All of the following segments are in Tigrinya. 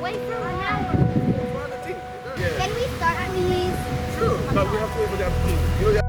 Wait for an hour. Can we start, please? Sure, but we have to wait for the other team. You know, the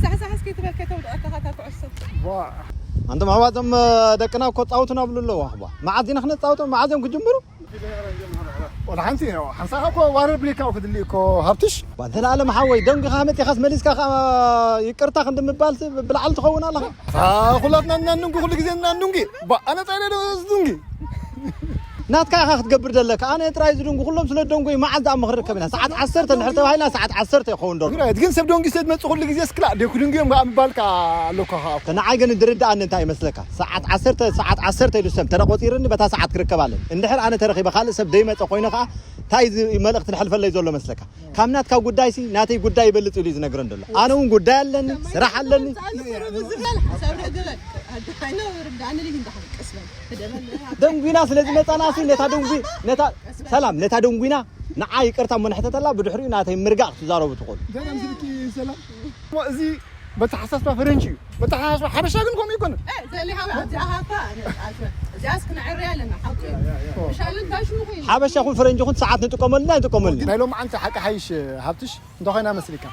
ሳሕሳሕ እስኪ ትበል፣ ከተውድቐካ እታ ኩዕሶ። ዋ። ኣንቶም ኣሕዋቶም፣ እ፣ ደቅና እኮ ጻውቱና ብሉ ኣለዉ ኣሕዋ። መዓዝ ኢና ክነጻውቶም? መዓዝ እዮም ክጅምሩ? ወላ ሓንቲ፣ ሓንሳኻ እኮ ዋረር ብሊካ ክድሊ እኮ ሃብትሽ። ዋ፣ ዘላለም ሓወይ፣ ደንጊኻ መጺኻስ መሊስካ ከኣ ይቅርታ ክንዲ ምባልሲ ብላዕሊ ትኸውን ኣለኻ። ታ፣ ኩላትና እናንንጉ፣ ኩሉ ግዜ እናንንጉ። ባ፣ ኣነ ጻይለ ዶ ዝድንጊ? ናትካ ኢኻ ክትገብር ዘለካ። ኣነ ጥራይ ዝድንጉ፣ ኩሎም ስለ ደንጉ መዓዝ ደኣ ምኽሪ ርከብ ኢና። ሰዓት ዓሰርተ እንድሕር ተባሂልና ሰዓት ዓሰርተ ይኸውን ደሎ። ትግራይ ግን ሰብ ደንጊ ስለ ትመጽእ ኩሉ ግዜ እስክላ ደኩ ድንጉ እዮም ከኣ ምባልካ ኣለካ ከኣ። ንዓይ ግን ድርድኣኒ እንታይ ይመስለካ? ሰዓት ዓሰርተ፣ ሰዓት ዓሰርተ ኢሉ ሰብ ተደቆጺርኒ በታ ሰዓት ክርከብ ኣለኒ። እንድሕር ኣነ ተረኺበ ካልእ ሰብ ደይመጸ ኮይኑ ከኣ እንታይ እዚ መልእኽቲ ዝሕልፈለይ ዘሎ መስለካ? ካብ ናትካ ጉዳይሲ ናተይ ጉዳይ ይበልጽ ኢሉ እዩ ዝነግረን ዘሎ። ኣነ እውን ጉዳይ ኣለኒ፣ ስራሕ ኣለኒ። ደንጉና ስለ ዝመጻና ሲ ነታ ደንጉ-፣ ነታ ሰላም፣ ነታ ደንጉና ንዓ ይቅርታ እሞ ንሕተተላ፣ ብድሕሪኡ ናተይ ምርጋእ ክትዛረቡ ትኽእሉ። ደጋም ስልኪ ሰላም። እሞ እዚ በተሓሳስባ ፈረንጂ እዩ። በተሓሳስባ ሓበሻ ግን ከምኡ ይኮነ። እዚኣስ ክነዕርያ ኣለና። ሓቂ እዩ። ምሻልን ጋሽ ምኹ እዩ። ሓበሻ ኹን ፈረንጂ ኹን ሰዓት ንጥቀመሉና ይጥቀመሉና። ናይ ሎማዓንቲ ሓቂ ሓይሽ ሃብትሽ እንተ ኮይና መስሊካ።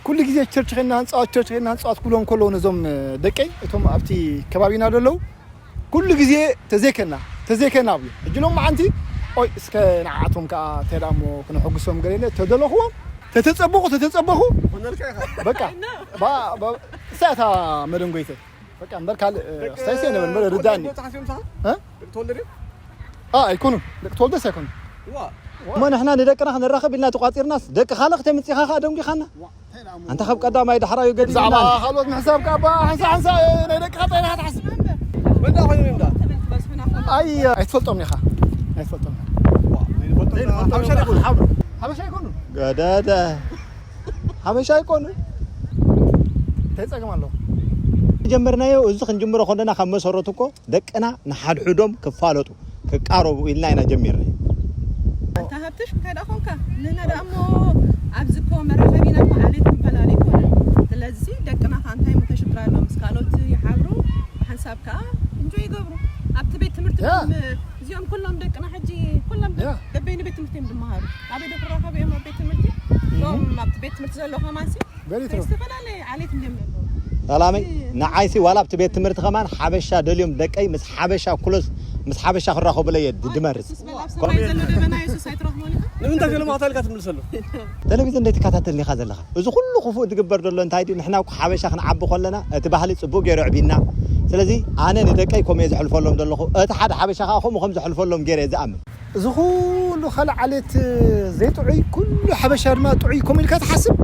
ኩሉ ግዜ ቸርች ኸና ህንፃት፣ ቸርች ኸና ህንፃት ክብሎም ከለዉ ነዞም ደቀይ፣ እቶም ኣብቲ ከባቢና ዘለዉ፣ ኩሉ ግዜ ተዘይከና፣ ተዘይከና ኣብዩ። ሕጂ ሎማዓንቲ፣ ኦይ፣ እስከ ንዓኣቶም ከኣ ተዳሞ ክነሐጉሶም ገለ ኢለ ተደለኽዎም፣ ተተጸበኹ፣ ተተጸበኹ። በቃ፣ ባ-፣ ባ-፣ እሳ እታ መደንጎይተ። በቃ፣ እምበር ካልእ፣ እ፣ ክስታይስ የነበረ፣ እምበር ርዳእኒ። እ? እ፣ ኣይኮኑን። ደቂ ተወልደስ ኣይኮኑን። እሞ ንሕና ንደቅና ክንራኸብ ኢልና ተቋጺርናስ፣ ደቂ ካልእ ክተምጽኢኻ ከኣ ደንጒኻና። ኣንታ ካብ ቀዳማይ ዳሕራዩ ገዲፍና። ብዛዕባ ካልኦት ምሕሳብ ካብ ሓንሳ ሓንሳ ናይ ደቅኻ ጥራይ ኢኻ ትሓስብ። ኣይ፣ ኣይትፈልጦም ኢኻ። ኣይትፈልጦም ኢኻ። ሓበሻ ኣይኮኑ። ገደደ። ሓበሻ ኣይኮኑ። እንታይ ጸገም ኣለዎ? ጀመርናዮ፣ እዚ ክንጅምሮ ከለና ካብ መሰረቱ እኮ ደቅና ንሓድሕዶም ክፋለጡ፣ ክቃረቡ ኢልና ኢና ጀሚርና። ኣንታ ሃብትሽ፣ እንታይ ደኣ ኾንካ? ንሕና ደኣ እሞ ኣብዚ እኮ መራኸቢና እኮ ዓሌት ክንፈላለ ኣይኮነን። ስለዚ ደቅና ከ እንታይ እሞ እንታይ ሽግር ኣሎ? ምስ ካልኦት ይሓብሩ፣ ብሓንሳብ ከኣ እንጆ ይገብሩ። ኣብቲ ቤት ትምህርቲ ያ። ከም እዚኦም ኩሎም ደቅና ሕጂ ኩሎም ያ። በበይኑ ቤት ትምህርቲ እዮም ዝመሃሩ። ኣበይ ዶ ክራኸቡ እዮም ኣብ ቤት ትምህርቲ? እቶም ኣብቲ ቤት ትምህርቲ ዘለዉ ከማንሲ በሊት ነው። ዝተፈላለየ ዓሌት እንዲም ዘለዉ። ሰላመይ፣ ንዓይሲ ዋላ ኣብቲ ቤት ትምህርቲ ከማን ሓበሻ ደልዮም ደቀይ ምስ ሓበሻ ኩሎስ ምስ ሓበሻ ክራኸቡለይ እየ ድ-፣ ድመርጽ። የሱስ በል፣ ኣብ ሰማይ ዘሎ ደበና የሱስ ኣይትረኽቦን ኢኻ? ንምንታይ ገለ ማእታ ኢልካ ትምልሰሉ? ቴሌቪዝን ዘይትከታተል ኢኻ ዘለኻ። እዚ ኩሉ ክፉእ ዝግበር ዘሎ እንታይ ድዩ? ንሕና እኮ ሓበሻ ክንዓቢ ከለና እቲ ባህሊ ጽቡቕ ገይሩ ኣዕቢና። ስለዚ ኣነ ንደቀይ ከምኡ እየ ዘሕልፈሎም ዘለኹ። እቲ ሓደ ሓበሻ ከኣ ከምኡ ከም ዘሕልፈሎም ገይረ እየ ዝኣምን። እዚ ኩሉ ካልእ ዓሌት ዘይጥዑይ፣ ኩሉ ሓበሻ ድማ ጥዑይ ከምኡ ኢልካ ትሓስብ?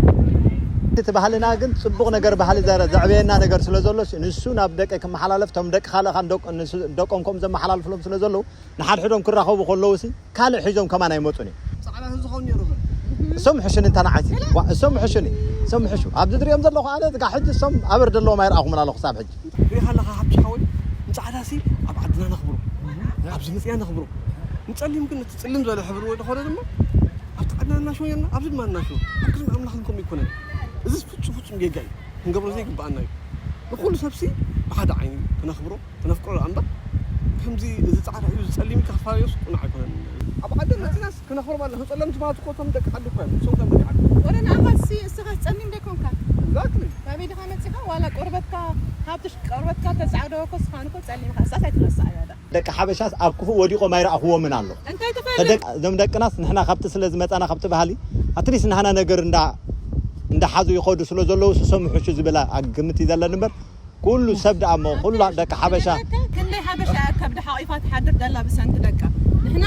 እቲ ባህልና ግን ጽቡቕ ነገር፣ ባህሊ ዘረ-፣ ዘዕበየና ነገር ስለ ዘሎ፣ ንሱ ናብ ደቀይ ክመሓላለፍ፣ እቶም ደቂ ካልእ ከም ደቅ-፣ ንሱ፣ ደቆም ከም ዘመሓላልፍሎም ስለ ዘለዉ፣ ንሓድሕዶም ክራኸቡ ከለዉ ሲ፣ ካልእ ሒዞም ከማን ኣይመጹን እዮም። ጻዕዳ ህዝቢ ኸውን ነይሩ። እሶም ሕሹኒ እንታ ንዓይቲ። ዋ፣ እሶም ሕሹኒ። እሶም ሕሹ። ኣብዚ ዝሪኦም ዘለኹ ኣነ፣ እዚጋ ሕጂ እሶም ኣበር ዘለዎም ኣይረኣኹምን ኣለኹ ክሳብ ሕጂ። ሪኢኻ ኣለኻ ሓብቲ ሓወይ፣ ንጻዕዳሲ ኣብ ዓድና ነኽብሮ። ኣብዚ መጽያ ነኽብሮ። ንጸሊም ግን እቲ ጽልም ዝበለ ሕብሪ ወይ ዝኾነ ድማ ኣብቲ ዓድና እናሸወ ጌርና፣ ኣብዚ ድማ እናሸወ። ኣብ ቅድሚ ኣምላኽ ግን ከምኡ ኣይኮነን። እዚ ፍጹም ፍጹም ጌጋ እዩ። ክንገብሮ ዘይግብኣና እዩ። ንኹሉ ሰብሲ ብሓደ ዓይኒ ክነኽብሮ፣ ክነፍቅሮ ደኣ እምበር፣ ከምዚ እዚ ጻዕዳ እዩ፣ እዚ ጸሊም እዩ ክፋለዮስ ቁኑዕ ኣይኮነን። ኣብ ዓዲ መጺናስ ክነኽብሮም ኣለና። ጸለምቲ ማለት እኮ እቶም ደቂ ዓዲ እኮ እዮም። ንሶም ከም ደቂ ዓዲ። ወረ ንዓኻሲ እስኻ ጸሊም ዶ ኣይኮንካ? Exactly። ካበይ ዲኻ መጺኻ? ዋላ ቆርበትካ፣ ሃብትሽ ቆርበትካ ተጻዕዶ እኮ እስኻን እኮ ጸሊም ኢኻ። እሳስ ኣይትረስዓያ ዳ። ደቂ ሓበሻስ ኣብ ክፉእ ወዲቖም ኣይረኣኽዎምን ኣሎ። እንታይ ትፈልጥ? ተደቅ-፣ እዞም ደቅናስ ንሕና ካብቲ ስለ ዝመጻና ካብቲ ባህሊ፣ ኣትሊስት ንሕና ነገር እንዳ-፣ እንዳሓዙ ይኸዱ ስለ ዘለዉ፣ ስሶም ምሕሹ ዝብል ኣግምት እዩ ዘለኒ እምበር፣ ኩሉ ሰብ ደኣ እሞ፣ ኩሉ ደቂ ሓበሻ። ክንደይ ሓበሻ እያ ከብዲ ሓቂፋ ትሓድር ደላ ብሰንኪ ደቃ። ንሕና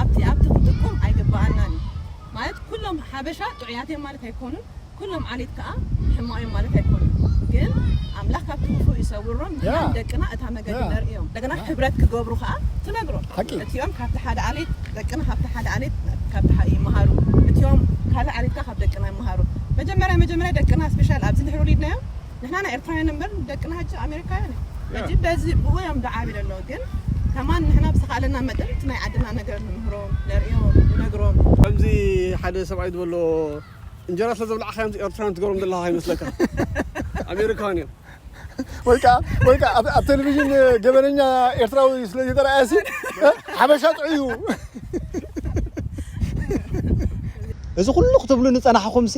ኣብቲ፣ ኣብቲ ክጥቁም ኣይግብኣናን እዩ። ማለት ኩሎም ሓበሻ ጥዑያት እዮም ማለት ኣይኮኑን፣ ኩሎም ዓሌት ከኣ ሕማቕ እዮም ማለት ኣይኮኑን። ግን ኣምላኽ ካብቲ ክፉእ ይሰውሮም፣ ያ። ንሕና ደቅና እታ መገዲ ያ። ነርእዮም። እንደገና ያ። ሕብረት ክገብሩ ከኣ ትነግሮም። ሓቂ። እቲኦም ካብቲ ሓደ ዓሌት፣ ደቅና ካብቲ ሓደ ዓሌት፣ ካብቲ ሓደ ይመሃሩ። እቲኦም ካልእ ዓሌት ከኣ ካብ ደቅና ይመሃሩ። መጀመርያ፣ መጀመርያ ደቅና ስፔሻል ኣብዚ ድሕሪ ወሊድናዮም ንሕና ናይ ኤርትራውያን እምበር ደቅና ሕጂ ኣሜሪካውያን እዮም። ያ። ሕጂ በዚ ብኡ እዮም ዝዓብዩ ዘለዉ። ግን ከማን ንሕና ብዝኸኣለና መጠን እቲ ናይ ዓድና ነገር ንምህሮም፣ ነርእዮም፣ ንነግሮም። ከምዚ ሓደ ሰብኣይ ዝበሎ፣ እንጀራ ስለ ዘብላዕካዮም ኤርትራውያን ትገብሮም ዘለኻ ይመስለካ። ኣሜሪካውያን እዮም። ወይ ከዓ፣ ወይ ከዓ ኣብ፣ ኣብ ቴሌቪዥን ገበነኛ ኤርትራዊ ስለ ዝተረኣየሲ፣ ሓበሻ ጥዑይ እዩ። እዚ ኩሉ ክትብሉ ንጸናሕኹምሲ፣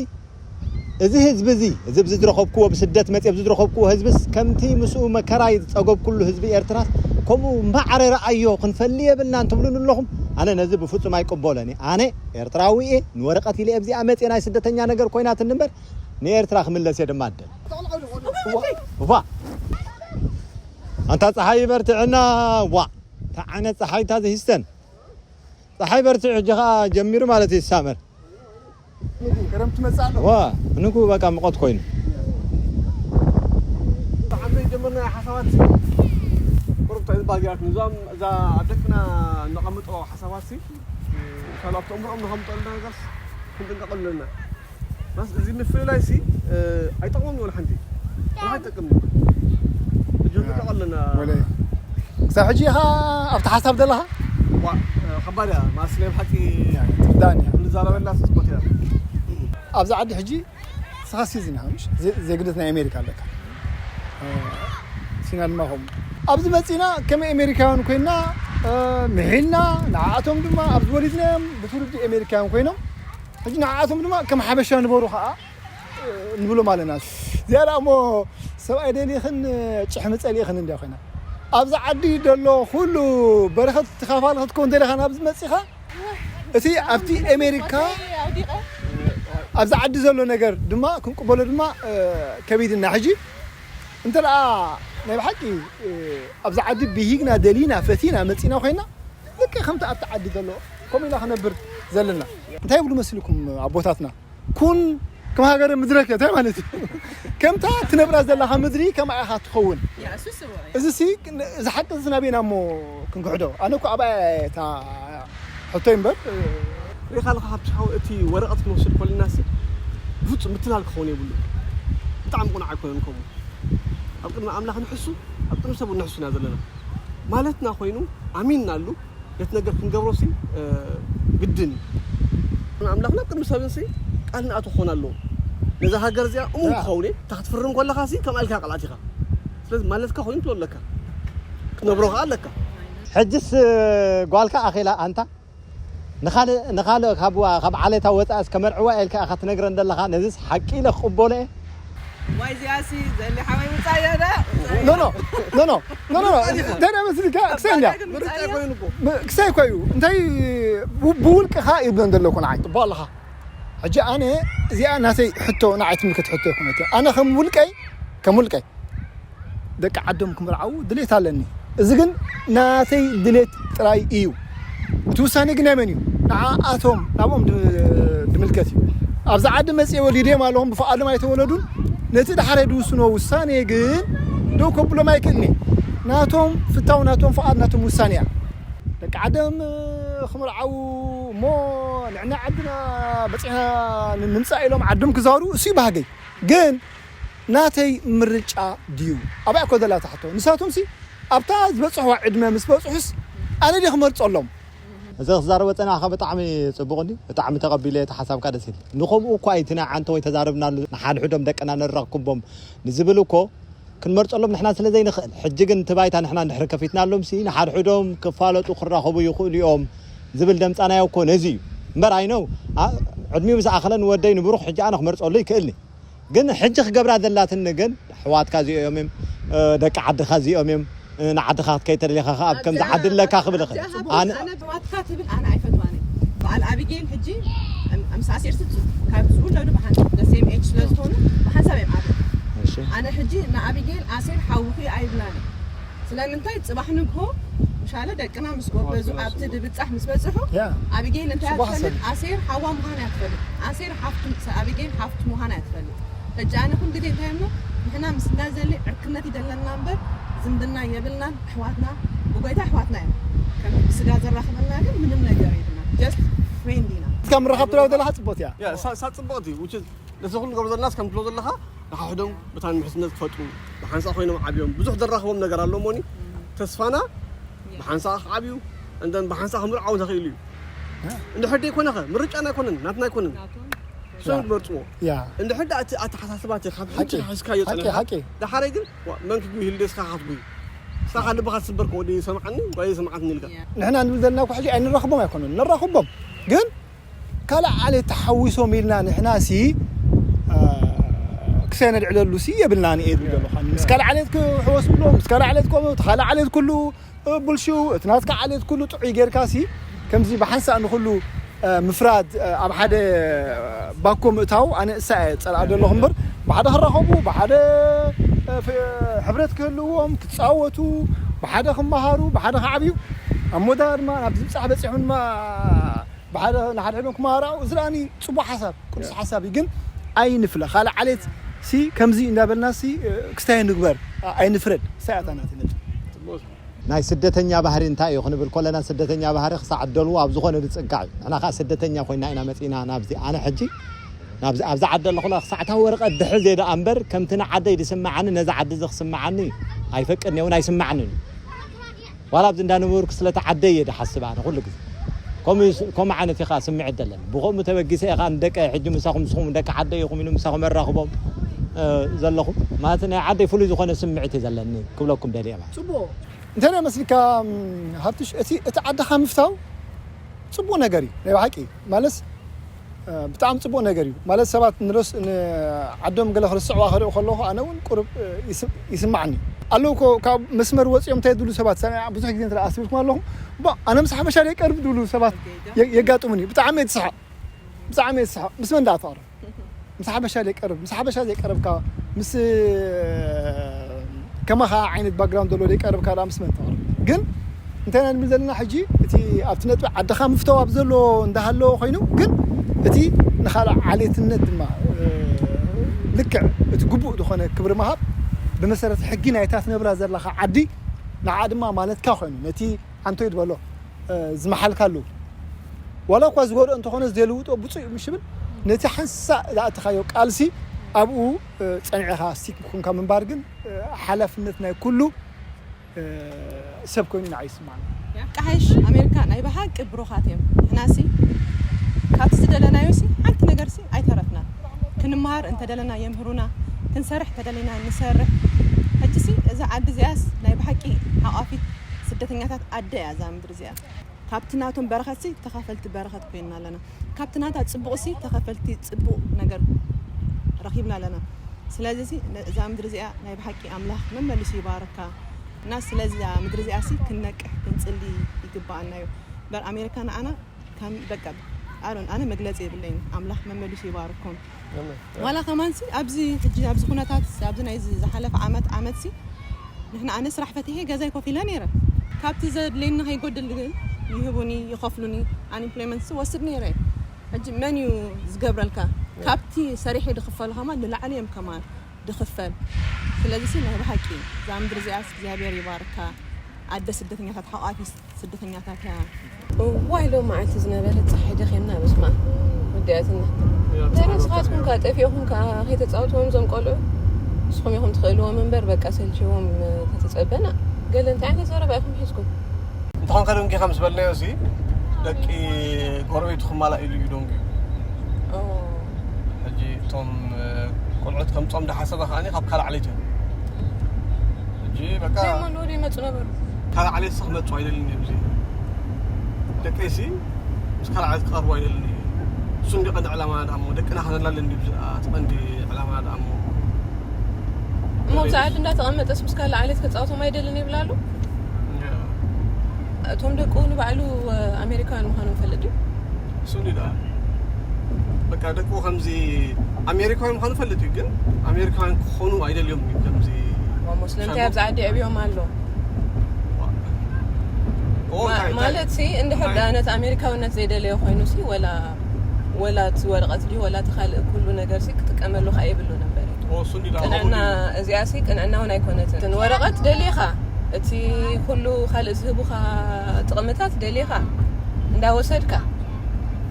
እዚ ህዝቢ እዚ፣ እዚ ኣብዚ ዝረኸብክዎ፣ ብስደት መጽየ ኣብዚ ዝረኸብክዎ ህዝብስ፣ ከምቲ ምስኡ መከራ ዝጸገብኩሉ ህዝቢ ኤርትራስ፣ ከምኡ እምበኣር ረኣዮ፣ ክንፈሊ የብልናን ትብሉኒ ኣለኹም። ኣነ ነዚ ብፍጹም ኣይቅበሎን እየ። ኣነ ኤርትራዊ እየ፣ ንወረቐት ኢለ ኣብዚኣ መጽየ፣ ናይ ስደተኛ ነገር ኮይናትኒ እምበር፣ ንኤርትራ ክምለስ እየ ድማ እደሊ። እዋ፣ እዋ። ኣንታ ጸሓይ ይበርትዕና፣ ዋ። እንታይ ዓይነት ጸሓይ እታ ዝሂስተን? ጸሓይ በርትዕ፣ ሕጂ ኸኣ ጀሚሩ ማለት እዩ፣ ሳመር። ንጉ፣ ክረምቲ መጽእ ኣሎ። ዋ፣ ንጉ በቃ ሙቐት ኮይኑ። ብሓንሳብ ጀመርና ሓሳባት ሲ፣ ቁሩብ እንታይ ዝበሃል ጌራትኒ። እዞም፣ እዛ ኣብ ደቅና እነቐምጦ ሓሳባት ሲ፣ ኢንሻላህ ኣብቲ እምሮኦም ንኸምጠልና ነገርስ ክንጥንቀቐሉ ኣለና። በስ እዚ ምፍልላይ ሲ፣ እ፣ ኣይጠቕሞም ይኾን ሓንቲ። ወላ ኣይጠቅም። እጆም ያ። ንጠቕ ኣለና። ወለይ። ክሳብ ሕጂ ኢኻ ኣብቲ ሓሳብ ዘለኻ? ዋ፣ እ፣ ከባድ እያ። ማለት ናይ ብሓቂ ያ፣ ትርዳእኒ እያ። ክንዛረበላ ጽቡቕ እያ። ኣብዚ ዓዲ ሕጂ ንስኻ ሲቲዝን ኢኻ፣ ምሽ? ዜ-፣ ዜግነት ናይ ኣሜሪካ ኣለካ። እ፣ ሲና ድማ ከምኡ። ኣብዚ መጺና ከም ኣሜሪካውያን ኮይና፣ እ፣ ምሒልና፣ ንዓኣቶም ድማ ኣብዚ ወሊድናዮም ብትውልዲ ኣሜሪካውያን ኮይኖም፣ ሕጂ ንዓኣቶም ድማ ከም ሓበሻ ንበሩ ኸኣ፣ እ፣ ንብሎም ኣለና። እዚኣ ደኣ እሞ ሰብኣይ ደሊኽን ጭሕሚ ጸሊእኽን እንድያ ኮይና። ኣብዚ ዓዲ ዘሎ ኩሉ በረኸት ተኻፋሊ ክትከውን ደሊኻ ናብዚ መጺኻ፣ እቲ ኣብቲ ኣሜሪካ፣ ኣብዚ ዓዲ ዘሎ ነገር ድማ ክንቅበሎ ድማ፣ እ፣ ከቢድና። ሕጂ እንተ ደኣ ናይ ብሓቂ፣ እ፣ ኣብዚ ዓዲ ብሂግና፣ ደሊና፣ ፈቲና፣ መጺና ኮይና፣ ልክዕ ከምቲ ኣብቲ ዓዲ ዘሎ፣ ከምኡ ኢና ክነብር ዘለና። እንታይ ይብሉ መሲልኩም ኣቦታትና? ኩን ከም ሃገረ ምድረከ፣ እንታይ ማለት እዩ? ከምታ ትነብራ ዘለኻ ምድሪ ከምኣ ኢኻ ትኸውን። ያ፣ እሱ ስሩ እዩ። እዚ ሲ፣ እዚ ሓቂ እዚ ናበይና እሞ ክንክሕዶ? ኣነ እኮ ኣብኣ እየ እታ ሕቶይ እምበር። ሪኢኻ ኣለኻ፣ ካብቲ ሓው እቲ ወረቐት ክንወስድ ከለና ሲ፣ ብፍጹም ምትላል ክኸውን የብሉ። ብጣዕሚ ቁኑዕ ኣይኮነን ከምኡ። ኣብ ቅድሚ ኣምላኽ ንሕሱ፣ ኣብ ቅድሚ ሰብ ንሕሱ ኢና ዘለና። ማለትና ኮይኑ ኣሚንናሉ፣ ነቲ ነገር ክንገብሮ ሲ፣ እ፣ ግድን እዩ። ኣምላኽና ኣብ ቅድሚ ሰብን ሲ ቃል ንኣቶ ክኾን ኣለዎ። ነዛ ሃገር እዚኣ እሙን ያ። ክኸውን እየ። እታ ክትፍርም ከለኻ ሲ ከምኣ ኢልካ ቃል ኣቲኻ። ስለዚ ማለትካ ኮይኑ ትብሎ ኣለካ። ክትነብሮ ከኣ ኣለካ። ሕጅስ፣ እ፣ ጓልካ ኣኺላ ኣንታ ንኻልእ፣ ንኻልእ ካብ፣ ካብ ዓሌታ ወጻእስ ከመርዕዋ ኢልካ ኢኻ ትነግረን ዘለኻ። ነዚስ ሓቂ ኢለ ክቕበሎ እየ። ዋይ፣ እዚኣሲ ዘሊ ሓወይ ውጻእ እያ ዳ? ኖ፣ ኖ፣ ኖ፣ ኖ፣ ኖ፣ ኖ፣ እንታይ ደኣ መስልካ? ክሳይ እንድያ። ምርጫ ኮይኑ እኮ። ም-፣ ክሳይ እኮ እዩ። እንታይ ብ-፣ ብውልቅኻ ይብለን ዘለኹ ንዓይ። ጽቡቕ ኣለኻ። ሕጂ ኣነ እዚኣ ናተይ ሕቶ፣ ንዓይ ትምልከት ሕቶ ኣይኮነትን። ኣነ ከም ውልቀይ፣ ከም ውልቀይ ደቂ ዓዶም ክምርዓዉ ድሌት ኣለኒ። እዚ ግን ናተይ ድሌት ጥራይ እዩ። እቲ ውሳኔ ግን ናይ መን እዩ? ንዓኣቶም፣ ናብኦም ድ-፣ ድምልከት እዩ። ኣብዚ ዓዲ መጽየ ወሊደዮም ኣለኹም፣ ብፍቓዶም ኣይተወለዱን። ነቲ ዳሕራይ ድውስንዎ ውሳኔ ግን ደው ከብሎም ኣይክእልን እየ። ናቶም ፍታው፣ ናቶም ፍቓድ፣ ናቶም ውሳኔ እያ። ደቂ ዓዶም፣ እ፣ ክምርዓዉ እሞ ንዕና ዓድና በፂሕና ንምፃእ ኢሎም ዓዶም ክዛሩ እሱ ባህገይ ግን ናተይ ምርጫ ድዩ? ኣብኣ እኮ ዘላ ትሕቶ። ንሳቶም ሲ ኣብታ ዝበፅሕዋ ዕድመ ምስ በፅሑስ ኣነ ድየ ክመርፀሎም? እዚ ክዛረቦ ፀናሕካ ብጣዕሚ ፅቡቕ እንዲ ብጣዕሚ ተቐቢለ እቲ ሓሳብካ ደስ ኢል። ንኸምኡ እኳ እቲ ናይ ዓንተ ወይ ተዛረብናሉ ንሓድሕዶም ደቅና ነራኽቦም ንዝብል እኮ ክንመርፀሎም ንሕና ስለ ዘይንኽእል ሕጂ ግን እቲ ባይታ ንሕና እንድሕር ከፊትናሎም ሲ ንሓድሕዶም ክፋለጡ ክራኸቡ ይኽእሉ እዮም ዝብል ደምፃናዮ እኮ ነዚ እዩ እምበር ኣይነው ዕድሚኡ ምስ ኣኸለ ንወደይ ንብሩኽ ሕጂ ኣነ ክመርፀሉ ይክእልኒ ግን ሕጂ ክገብራ ዘላትኒ ግን ኣሕዋትካ እዚኦም እዮም ደቂ ዓድኻ እዚኦም እዮም ንዓድኻ ክትከይድ ተደሊኻ ከኣ ኣብ ከምዚ ዓዲ ኣለካ ክብል ይኽእል ኣነ ኣሕዋትካ ትብል ኣነ ኣይፈትዋን እየ በዓል ኣቢጌል ሕጂ ምስ ኣሴር ስፁ ካብ ዝውለዱ ብሓንሳብ ደሴም ኤጅ ስለ ዝኾኑ ብሓንሳብ እዮም ዓብ ኣነ ሕጂ ንኣቢጌል ኣሴር ሓውኺ ኣይብላን ስለምንታይ ፅባሕ ንግሆ ምሻለ ደቅና ምስ ጎበዙ ኣብቲ ድብፃሕ ምስ በፅሑ ኣቢጌል እንታይ ትፈልጥ ኣሴር ሓዋ ምዃን እያ ትፈልጥ ኣሴር ሓፍቱ ኣቢጌል ሓፍቱ ምዃን እያ ትፈልጥ ሕጂ ኣነ ኩል ግዜ እንታይ እሞ ንሕና ምስ እንዳዘሊ ዕርክነት ይደለና እምበር ዝምድና የብልናን ኣሕዋትና ብጎይታ ኣሕዋትና እዮም ከም ብስጋ ዘራኽበና ግን ምንም ነገር የብልና just friend ኢና እስካ ምራኻብ ትለው ዘለካ ፅቦት እያ ሳ ፅቦት እዩ ነዚ ኩሉ ገብሮ ዘለናስ ከም ትብሎ ዘለኻ ንሓሕዶም መታን ምሕዝነት ክፈጥሩ ብሓንሳእ ኮይኖም ዓብዮም ብዙሕ ዘራኽቦም ነገር ኣሎ እሞኒ ተስፋና ብሓንሳእ ክዓብዩ እንደን ብሓንሳእ ክምርዓው ተኽኢሉ እዩ እንድሕር ደይኮነኸ ምርጫና ኣይኮነን ናትና ኣይኮነን ሰው ዝመርፅዎ እንድሕር ዳ እቲ ኣተሓሳስባ እቲ ካብ ሕጂ ሓዝካዮ ፀኒሕካ ሓቂ ደሓረይ ግን መን ክጉ ይህልደስካ ክትጉይ ስኻ ልብኻ ትስበር ከወዲ ይሰምዓኒ ወይ ይሰምዓትኒ ኢልካ ንሕና ንብል ዘለና እኮ ሕጂ ኣይንራኽቦም ኣይኮነን ነራኽቦም ግን ካልእ ዓሌት ተሓዊሶም ኢልና ንሕና ሲ ክሳይ ነድዕለሉ ሲ የብልና ንኤ ዝብል ዘለኹ ምስ ካልእ ዓሌት ክሕወሱ ብሎ ምስ ካልእ ዓሌት ከምኡ እቲ ካልእ ዓሌት ኩሉ ብልሽው እቲ ናትካ ዓሌት ኩሉ ጥዑይ ጌርካ ሲ ከምዚ ብሓንሳእ ንኩሉ ምፍራድ ኣብ ሓደ ባኮ ምእታው ኣነ እሳ እየ ጸልኣ ዘለኹ እምበር ብሓደ ክራኸቡ ብሓደ ሕብረት ክህልዎም ክጻወቱ ብሓደ ክመሃሩ ብሓደ ክዓብዩ ኣብ ሞዳ ድማ ናብ ዝብጻሕ በጺሖም ድማ ብሓደ ንሓድሕዶም ክመሃራኡ እዚ ደኣኒ ጽቡቕ ሓሳብ ቅዱስ ሓሳብ እዩ ግን ኣይንፍለ ካልእ ዓሌት ሲ ከምዚ እንዳበልና ሲ ክስታይ ንግበር ኣይንፍረድ ሳያታ ናት ነጥብ ናይ ስደተኛ ባህሪ እንታይ እዩ ክንብል ኮለና ስደተኛ ባህሪ ክሳዕ ደልዎ ኣብ ዝኾነ ዝፅጋዕ እዩ ንሕና ከዓ ስደተኛ ኮይና ኢና መፂና ናብዚ ኣነ ሕጂ ናብዚ ኣብዚ ዓዲ ኣለኹላ ክሳዕታ ወረቐት ድሕዝ እየ ደኣ እምበር ከምቲ ንዓደይ ዝስምዓኒ ነዚ ዓዲ እዚ ክስምዓኒ ኣይፈቅድን እውን ኣይስምዓንን እዩ ዋላ ኣብዚ እንዳነበርኩ ስለቲ ዓደይ እየ ዝሓስብ ኣነ ኩሉ ግዜ ከምኡ ዓይነት ኢኻ ስምዒት ዘለኒ ብኸምኡ ተበጊሰ ኢኻ ንደቀ ሕጂ ምሳኹም ንስኹም ደቂ ዓደይ ኢኹም ኢሉ ምሳኹም ኣራኽቦም ዘለኹ ማለት ናይ ዓደይ ፍሉይ ዝኾነ ስምዒት እዩ ዘለኒ ክብለኩም ደልየ ማለት ጽቡቕ እንታይ መስልካ ሃብትሽ እቲ እቲ ዓድኻ ምፍታው ጽቡቕ ነገር እዩ ናይ ብሓቂ ማለት ብጣዕሚ ጽቡቕ ነገር እዩ ማለት ሰባት ንረስ ዓዶም ገለ ክርስዕዋ ክርኢ ከለኹ ኣነ እውን ቁሩብ ይስማዓኒ ኣለዉ ካብ መስመር ወፂኦም እንታይ ዝብሉ ሰባት ሰሚዓ ብዙሕ ግዜ እንተ ኣስቢልኩም ኣለኹም ኣነ ምስ ሓበሻ ደይቀርብ ዝብሉ ሰባት የጋጥሙኒ ብጣዕሚ እየ ዝስሓቕ ብጣዕሚ እየ ዝስሓቕ ምስ መን ዳኣ ተቕርብ ምስ ሓበሻ ዘይቀርብ ምስ ሓበሻ ዘይቀረብካ ምስ ከማኻ ዓይነት ባክግራውንድ ዘሎ ዘይቀረብካ ዳ ምስ መን ተቕርብ ግን እንታይ ኢና ንብል ዘለና ሕጂ እቲ ኣብቲ ነጥቢ ዓድኻ ምፍተው ኣብ ዘሎ እንዳሃለዎ ኮይኑ ግን እቲ ንኻልእ ዓሌትነት ድማ ልክዕ እቲ ግቡእ ዝኾነ ክብሪ ምሃብ ብመሰረት ሕጊ ናይታ ትነብራ ዘለኻ ዓዲ ንዓ ድማ ማለትካ ኮይኑ ነቲ ኣንቶይ ዝበሎ ዝመሓልካሉ ዋላ እኳ ዝጎድኦ እንተኾነ ዘይልውጦ ብፁዕ እዩ ምሽ ብል ነቲ ሓንሳእ ዝኣተኻዮ ቃልሲ ኣብኡ ፀኒዕኻ ስቲክ ኮንካ ምንባር ግን ሓላፍነት ናይ ኩሉ ሰብ ኮይኑ ንዓይ ይስማዕኒ። ቃሕሽ ኣሜሪካ ናይ ብሓቂ ብሩኻት እዮም ንሕናሲ ካብቲ ዝደለናዮሲ ሓንቲ ነገርሲ ኣይተረፍናን ክንመሃር እንተደለና የምህሩና ክንሰርሕ እንተደለና ንሰርሕ ሕጂሲ እዛ ዓዲ እዚኣስ ናይ ብሓቂ ሓቋፊት ስደተኛታት ኣደ እያ እዛ ምድሪ እዚኣ። ካብቲ ናቶም በረኸትሲ ተኻፈልቲ በረኸት ኮይንና ኣለና። ካብቲ ናታ ጽቡቕሲ ተኸፈልቲ ጽቡቕ ነገር ረኺብና ኣለና። ስለዚሲ እዛ ምድሪ እዚኣ ናይ ብሓቂ ኣምላኽ መመሊሱ ይባርካ እና ስለዚ ምድሪ እዚኣሲ ክንነቅሕ ክንጽሊ ይግባኣና እዩ። በር ኣሜሪካ ንዓና ከም በቃ ኣሮን ኣነ መግለጺ የብለይን ኣምላኽ መመሊሱ ይባርኮም። ዋላ ከማንሲ ኣብዚ ሕጂ ኣብዚ ኩነታት ኣብዚ ናይ ዝሓለፈ ዓመት ዓመትሲ ንሕና ኣነ ስራሕ ፈቲሐ ገዛይ ኮፍ ኢለ ነይረ ካብቲ ዘድልየኒ ከይጎድል ግን ይህቡኒ ይኸፍሉኒ ኣንኢምፕሎይመንት ሲ ወስድ ነይረ ሕጂ መን እዩ ዝገብረልካ ካብቲ ሰሪሐ ድኽፈሉ ከማን ንላዕሊ እዮም ከማን ድኽፈል ስለዚ ሲ ናይ ብሓቂ እዛ ምድሪ እዚኣስ እግዚኣብሔር ይባርካ ኣደ ስደተኛታት ሓቋፊ ስደተኛታት እያ። እዋይ ሎም መዓልቲ ዝነበረ ፀሓይ ደኺምና በስማ ወዲኣትና። እንታይ ንስኻትኩም ከ ጠፊእኹም ከ ከይተፃወትዎም እዞም ቆልዑ ንስኹም ኢኹም ትኽእልዎም እምበር በቃ ሰልችዎም ተተፀበና። ገለ እንታይ ዓይነት ዘረባ ኢኹም ሒዝኩም? እንተኾን ከደንጊኻ ምስ በልናዮ ሲ ደቂ ጎረቤቱ ክማላእ ኢሉ እዩ ደንጉ። ሕጂ እቶም ቆልዑት ከምፆም ዳሓሰበ ከዓኒ ካብ ካልእ ዓሌት እዮም። ሕጂ በቃ ዘይመን ወደ ይመፁ ነበሩ። ካልእ ዓሌት ሲ ክመፁ ኣይደልን እዮም። እዚ ደቀይሲ ምስ ካልእ ዓሌት ክቐርቡ ኣይደልን እዩ። እሱ እንዲ ቀንዲ ዕላማ ደኣ እሞ ደቅና ከነላለን እንዲ እቲ ቀንዲ ዕላማ ደኣ እሞ እሞ ብሰዓት እንዳተቐመጠስ ምስ ካልእ ዓሌት ከፃወቶም ኣይደልን ይብላሉ። እቶም ደቁ ንባዕሉ ኣሜሪካውያን ምዃኖም ፈልጥ እዩ። እሱ እንዲ ደኣ በቃ ደቁ ከምዚ ኣሜሪካዊ ምዃኑ ፈልጥ እዩ፣ ግን ኣሜሪካውያን ክኾኑ ኣይደልዮም እዩ። ከምዚ ሞ ስለምንታይ ኣብዚ ዓዲ ዕብዮም ኣሎ? ኦ፣ እንታይ- እንታይ- ማለት ሲ እንድሕር ደኣ ነቲ ኣሜሪካውነት ዘይደለዮ ኮይኑ ሲ ወላ ወላ እቲ ወረቐት ድዩ ወላ እቲ ካልእ ኩሉ ነገር ሲ ክጥቀመሉ ከኣ የብሉን እምበር እዩ። ኦ፣ እሱ እንዲ ደኣ ቅንዕና እዚኣ ሲ ቅንዕና እውን ኣይኮነትን። ወረቐት ደሊኻ እቲ ኩሉ ካልእ ዝህቡኻ ጥቕምታት ደሊኻ እንዳወሰድካ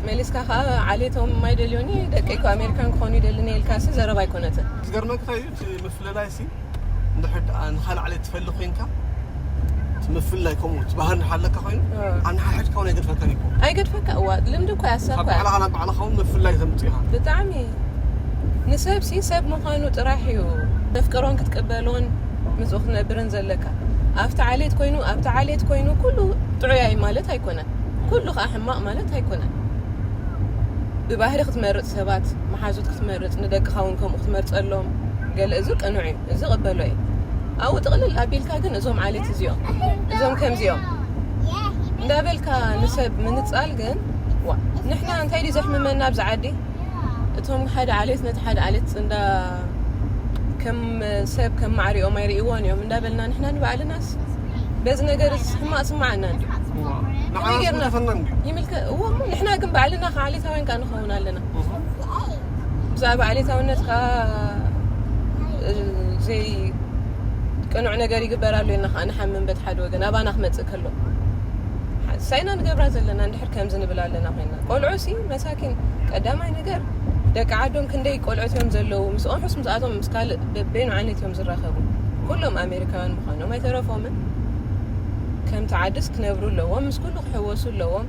መሊስካ ከዓ ዓሌቶም ኣይደልዮኒ ደቀይ እኮ ኣሜሪካን ክኾኑ ይደልኒ ኢልካ ሲ ዘረባ ኣይኮነትን። ዝገርመክ እንታይ እዩ እቲ ምፍልላይ ሲ እንድሕር ደኣ ንኻልእ ዓሌት ትፈሊ ኮይንካ እቲ ምፍልላይ ከምኡ እቲ ባህሪ እንድሓለካ ኮይኑ ኣነሓሕድካ እውን ኣይገድፈካን እዩ። ኣይገድፈካ እዋ ልምዲ እኮ ያሳ ካብ እኮ ባዕልኻ ናብ ባዕልኻ እውን ምፍልላይ ተምፅእ ኢኻ። ብጣዕሚ ንሰብ ሲ ሰብ ምዃኑ ጥራሕ እዩ ተፍቅሮን ክትቅበሎን ምስኡ ክትነብርን ዘለካ። ኣብቲ ዓሌት ኮይኑ ኣብቲ ዓሌት ኮይኑ ኩሉ ጥዑያይ ማለት ኣይኮነን። ኩሉ ከዓ ሕማቕ ማለት ኣይኮነን። ብባህሪ ክትመርፅ ሰባት መሓዙት ክትመርፅ ንደቅኻ እውን ከምኡ ክትመርፀሎም ገለ እዚ ቅኑዕ እዩ። እዚ ቅበሎ እዩ። ኣብኡ ጥቕልል ኣቢልካ ግን እዞም ዓሌት እዚኦም እዞም ከምዚኦም እንዳበልካ ንሰብ ምንፃል ግን ዋ ንሕና እንታይ ድዩ ዘሕምመና ኣብዚ ዓዲ? እቶም ሓደ ዓሌት ነቲ ሓደ ዓሌት እንዳ ከም ሰብ ከም ማዕሪኦም ኣይርእይዎን እዮም እንዳበልና ንሕና ንባዕልናስ በዚ ነገር እዚ ሕማቕ ስማዓና እንዲ ንዓና ዝምልከተና እንዲ ይምልከ እዎ እሞ ንሕና ግን ባዕልና ከዓ ዓሌታውያን ከዓ ንኸውን ኣለና። ብዛዕባ ዓሌታውነት ከዓ እ፣ ዘይ ቅኑዕ ነገር ይግበር ኣሎ ኢልና ከዓ ንሓምን በት ሓደ ወገን ኣባና ክመፅእ ከሎ ሳይና ንገብራ ዘለና እንድሕር ከምዚ ንብል ኣለና ኮይና ቆልዑ ሲ መሳኪን ቀዳማይ ነገር ደቂ ዓዶም ክንደይ ቆልዑት እዮም ዘለዉ ምስኦም ሕስ ምስኣቶም ምስ ካልእ በበይኑ ዓይነት እዮም ዝራኸቡ። ኩሎም ኣሜሪካውያን ምዃኖም ኣይተረፎምን። ከምቲ ዓድስ ክነብሩ ኣለዎም ምስ ኩሉ ክሕወሱ ኣለዎም።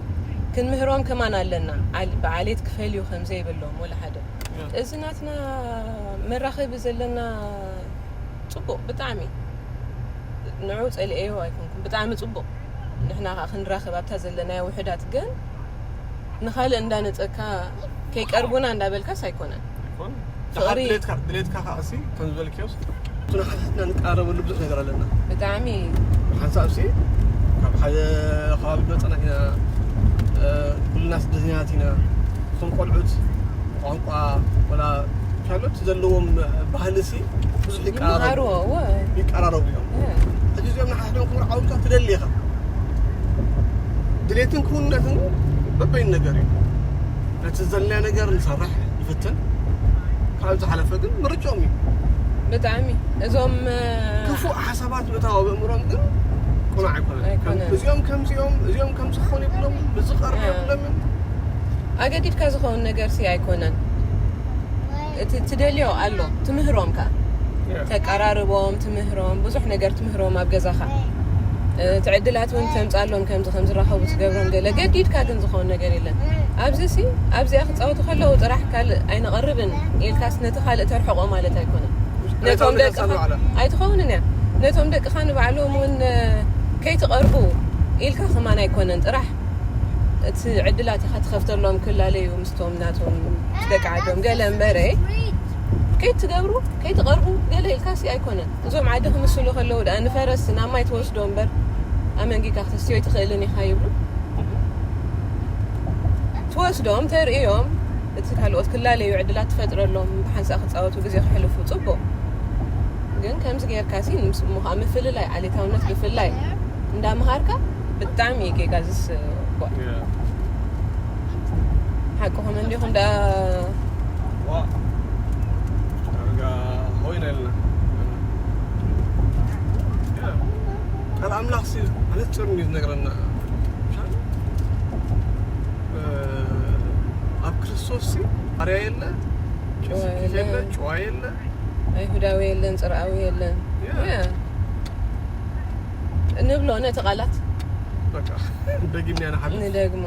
ክንምህሮም ከማን ኣለና። ዓል- ብዓሌት ክፈልዩ ከም ዘይብሎም ወላ ሓደ። እዚ ናትና መራኸቢ ዘለና ፅቡቕ ብጣዕሚ ንዑ ፀልኤዮ ኣይኮንኩም ብጣዕሚ ፅቡቕ። ንሕና ከዓ ክንራኸብ ኣብታ ዘለናዮ ውሕዳት ግን ንኻልእ እንዳነፀካ ከይቀርቡና እንዳበልካስ ኣይኮነን። ፍቕሪ ድሌትካ ድሌትካ ከዓ ሲ ከም ዝበልክዮስ እቲ ንሓድሕድና ንቀራረበሉ ብዙሕ ነገር ኣለና። ብጣዕሚ ሓንሳብ ሲ ካብ ሓደ ከባቢ መፀና ኢና። ኩልና ስደተኛታት ኢና። እቶም ቆልዑት ቋንቋ ወላ ካልኦት ዘለዎም ባህሊ ሲ ብዙሕ ይቀራረቡ ይመሃርዎ እወ ይቀራረቡ እዮም። ሕጂ እዚኦም ንሓድሕዶም ክምርዓው ኢልካ ትደሊ ኢኻ። ድሌትን ክውንነትን በበይኑ ነገር እዩ። ነቲ ዘለና ነገር ንሰርሕ ንፍትን። ካብ ዝሓለፈ ግን ምርጫኦም እዩ። ብጣዕሚ እዞም ክፉእ ሓሳባት ምእታው ኣብ ኣእምሮም ግን ቁኑዕ ኣይኮነን። ኣይኮነን። እዚኦም ከምዚኦም እዚኦም ከምዚ ክኾኑ የብሎም፣ እዚ ክቐርብ እ። የብሎምን። ኣገዲድካ ዝኸውን ነገር ሲ ኣይኮነን። እቲ ትደልዮ ኣሎ ትምህሮም ከ ተቀራርቦም ትምህሮም ብዙሕ ነገር ትምህሮም ኣብ ገዛኻ እቲ ዕድላት እውን ተምፃሎም ከምዚ ከም ዝራኸቡ ትገብሮም ገለ ገዲድካ ግን ዝኸውን ነገር የለን። ኣብዚ ሲ ኣብዚኣ ክፃወቱ ከለዉ ጥራሕ ካልእ ኣይንቐርብን ኢልካስ ነቲ ካልእ ተርሕቆ ማለት ኣይኮነን። ነቶም ዕለታዊ ደቅኻ ገዛ ንባዕላ። ኣይትኸውንን እያ። ነቶም ደቅኻ ንባዕሎም እውን ከይትቐርቡ ኢልካ ከማን ኣይኮነን ጥራሕ እቲ ዕድላት ኢኻ ትኸፍተሎም ክላለዩ ምስቶም ናቶም ደቂ ዓዶም ገለ እምበረ ከይትገብሩ ከይትቐርቡ ገለ ኢልካሲ ኣይኮነን። እዞም ዓዲ ክምስሉ ከለዉ ደኣ ንፈረስ ናብ ማይ ትወስዶ እምበር ኣመንጊካ ክተስትዮ ኣይትኽእልን ኢኻ ይብሉ። ትወስዶም ተርእዮም እቲ ካልኦት ክላለዩ ዕድላት ትፈጥረሎም ብሓንሳእ ክፃወቱ ግዜ ክሕልፉ ፅቡቕ። ግን ከምዚ ጌርካሲ ምስ እሞ ከዓ ምፍልላይ ዓሌታውነት ብፍላይ እንዳምሃርካ ብጣዕሚ እዩ ጌጋ ዝስ ሓቅኹም እንዲኹም ደኣ ዋ ዳርጋ ሆይና ኢልና። ካልኣ ኣምላኽ ሲ ማለት ጽሩን እዩ ዝነግረና። ምሻል ኣብ ክርስቶስ ሲ ባርያ የለ፣ ጨዋ ኪፍ የለ፣ የለ። ጨዋ የለ። ኣይሁዳዊ የለን፣ ጽርኣዊ የለን። Yeah. Yeah. ንብሎ ነቲ ቃላት በቃ ደጊምና ንሓልፍ። ንደግሞ።